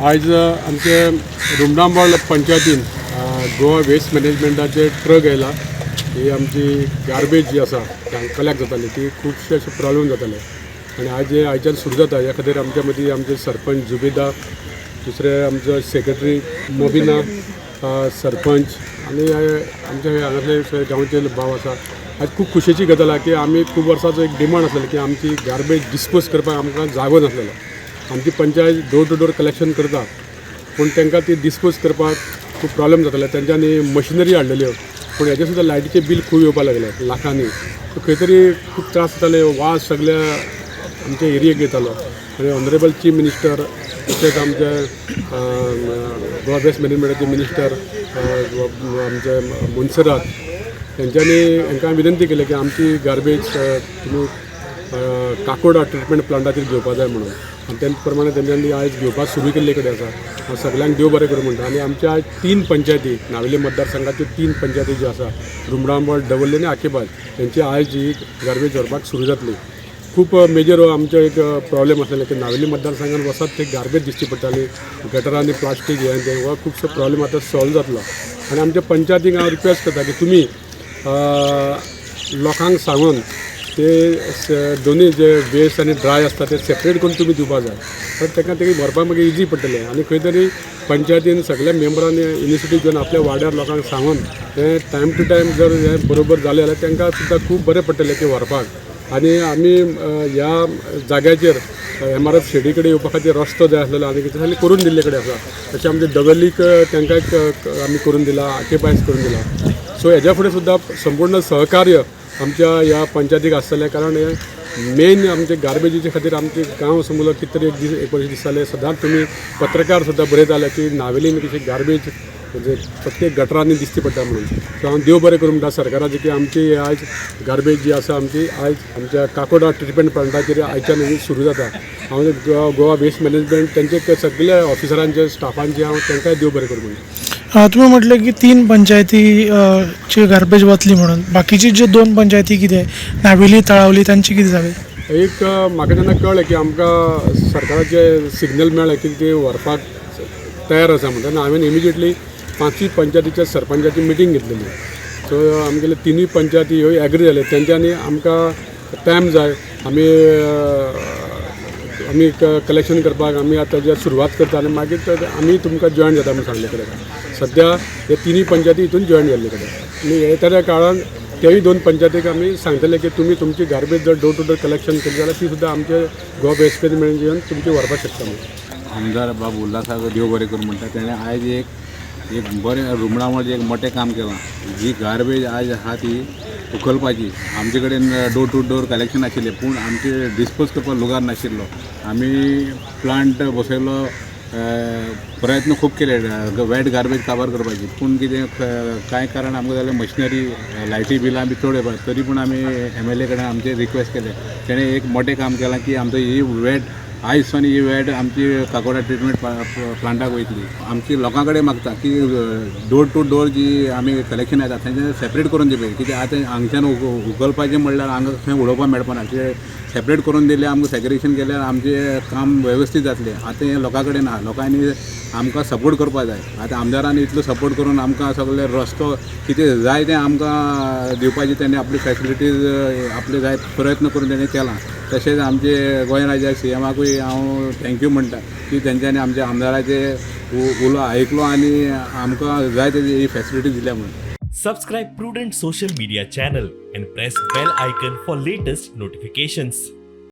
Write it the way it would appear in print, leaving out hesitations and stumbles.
आयज आमचे रुमडामळ पंचायतीन गोवा वेस्ट मॅनेजमेंटाचे ट्रक आयला. ही आमची गार्बेज जी आसा कलेक्ट जाताली ती खुबशे अशे प्रॉब्लेम जाताले आनी आयज हे आयच्यान सुरू जाता. ह्या खातीर आमच्या मदीं आमचे सरपंच जुबेदा, दुसरे आमचो सेक्रेटरी मोबिना, सरपंच आनी आमच्या हांगासले सगळे गांवचे भाव आसा. आयज खूब खुशेची गजाल आहा की आमी खूब वर्साचो एक डिमांड आसलेलो की आमची गार्बेज डिस्पोज करपाक आमकां जागो नासलेलो. आमची panchayat door to door collection करता, पूण तांकां ती डिस्पोज करपाक खूब प्रॉब्लेम जाताले. तेंच्यांनी मशिनरी हाडलेल्यो, पूण हेजें सुद्दां लायटीचें बील खूब येवपाक लागलें लाखांनी. सो खंय तरी खूब त्रास जाताले, वास सगल्या आमच्या एरियेक येतालो. आनी ऑनरेबल चीफ मिनिस्टर तशेंच आमचे गोवा वेस्ट मॅनेजमेंटाचे मिनिस्टर आमचे मोन्सेरात तेंच्यांनी हांकां विनंती केली की आमची गार्बेज तुमी काकोडा ट्रिटमेंट प्लांटाचेर घेवपा जाय म्हणून. आनी ते प्रमाणे तेंच्यांनी आयज घेवपाक सुरू केल्ले कडेन आसा. हांव सगल्यांक देव बरें करूं म्हणटा. आनी आमच्या आयज तीन पंचायती, नावेली मतदारसंघाच्यो तीन पंचायती ज्यो आसा, रुमडामळ, दवर्ले आनी आकेबाज, तेंची आयज ही गार्बेज व्हरपाक सुरू जातली. खूब मेजर आमचो एक प्रॉब्लेम आसलेलो की नावेली मतदारसंघान वचत थंय गार्बेज दिश्टी पडटाली, गटरांनी प्लास्टीक हें तें. हो खुबसो प्रॉब्लेम आतां सॉल्व जातलो. आनी आमच्या पंचायतीक हांव रिक्वेस्ट करता की तुमी लोकांक सांगून ते दोनूय जे वेस्ट आनी ड्राय आसता ते सेपरेट करून तुमी दिवपा जाय, तर तांकां ते व्हरपाक मागीर इजी पडटलें. आनी खंय तरी पंचायतीन सगल्या मेंबरांनी इनिशिएटीव घेवन आपल्या वाड्यार लोकांक सांगून हें टायम टू टायम जर हें बरोबर जालें जाल्यार तांकां सुद्दां खूब बरें पडटलें की व्हरपाक. आनी आमी ह्या जाग्याचेर एमआरएफ शेडी कडेन येवपा खातीर रस्तो जाय आसलेलो आनी कितें जाल्यार करून दिल्ले कडेन आसा. तशें आमचे दवर्लीक तांकां एक आमी करून दिला, आकेबायस करून दिला. सो हेज्या फुडें सुद्दां संपूर्ण सहकार्य आमच्या ह्या पंचायतीक आसतलें, कारण हे मेन आमचे गार्बेजीचे खातीर आमचे गांव समजलो कितें तरी एक दीस एक वर्स दिसतालें. सदांच तुमी पत्रकार सुद्दां बरयताले की नावेलीन कशी गार्बेज म्हणजे प्रत्येक गटरांनी दिसती पडटा म्हणून. सो हांव देव बरें करूं म्हणटा सरकाराचें की आमची आयज गार्बेज जी आसा आमची आयज आमच्या काकोडा ट्रिटमेंट प्लांटाचेर आयच्यान ही सुरू जाता. हांव गोवा वेस्ट मॅनेजमेंट तेंचे सगल्या ऑफिसरांचे, स्टाफांचे हांव तांकांय देव बरें करूं म्हणटा. तुमी म्हटलें की तीन पंचायती ची गार्बेज वतली म्हणून, बाकीची ज्यो दोन पंचायती कितें, नावेली, तळावली, तांची कितें जालें? एक म्हाका जेन्ना कळ्ळें की आमकां सरकाराचें सिग्नल मेळ्ळें की ते व्हरपाक तयार आसा म्हणटा, तेन्ना हांवें इमिजिएटली पांचूय पंचायतीच्या सरपंचाची मिटींग घेतलेली. सो आमगेले तिनूय पंचायती ह्यो एग्री जाले. तेंच्यांनी आमकां टायम जाय, आमी कलेक्शन करपाक आमी आतां जे सुरवात करता आनी मागीर तर आमी तुमकां जॉयन जाता म्हणून सांगले कडेन. सद्या हे तिनूय पंचायती हितून जॉयन जाल्ले कडेन आनी येत्या काळान तेय दोन पंचायतीक आमी सांगतले की तुमी तुमची गार्बेज जर डोर टू डोर कलेक्शन केली जाल्यार ती सुद्दां आमचे गोवा वेस्ट मॅनेजमेंट तुमची व्हरपाक शकता म्हणून. आमदार बाब उल्हासाक देव बरें करूं म्हणटा. तेणें आयज एक एक बरें रुमडामळ एक मोठें काम केलां. जी गार्बेज आयज आहा ती उखलपाची, आमचे कडेन डोर टू डोर कलेक्शन आशिल्लें, पूण आमचे डिस्पोज करपाक लुगार नाशिल्लो. आमी प्लांट बसयलो, प्रयत्न खूब केले वेट गार्बेज काबार करपाची, पूण कितें कांय कारण आमकां जालें, मशिनरी, लायटी बिलां बी चड येवपा. तरी पूण आमी एमएलए कडेन आमचे रिक्वेस्ट केलें. तेणें एक मोठें काम केलां की आमचो ही वेट आयज सावन ही वेट आमची काकोडा ट्रिटमेंट प्लांटाक वयतली. आमची लोकां कडेन मागता की डोर टू डोर जी आमी कलेक्शन येता तेंचे सेपरेट करून दिवपी, कित्याक आतां हांगच्यान उखलपाचें म्हणल्यार हांगा खंय उडोवपाक मेळपाना. ते सेपरेट करून दिले, आमकां सेग्रिगेशन केल्यार आमचें काम वेवस्थीत जातलें. आतां हें लोकां कडेन आहा, लोकांनी आमकां सपोर्ट करपाक जाय. आतां आमदारान इतलो सपोर्ट करून आमकां सगळे रस्तो कितें जाय तें आमकां दिवपाची तेणी आपली फॅसिलिटीज, आपले जाय प्रयत्न करून तेणी केलां. तशेंच आमचे गोंय राज्याक सीएमाकूय हांव thank you म्हणटा की तेंच्यांनी आमच्या आमदाराचे उलो आयकलो आनी आमकां जाय तेजी ही फॅसिलिटी दिल्या म्हणून. Subscribe Prudent Social Media channel and press bell icon for latest notifications.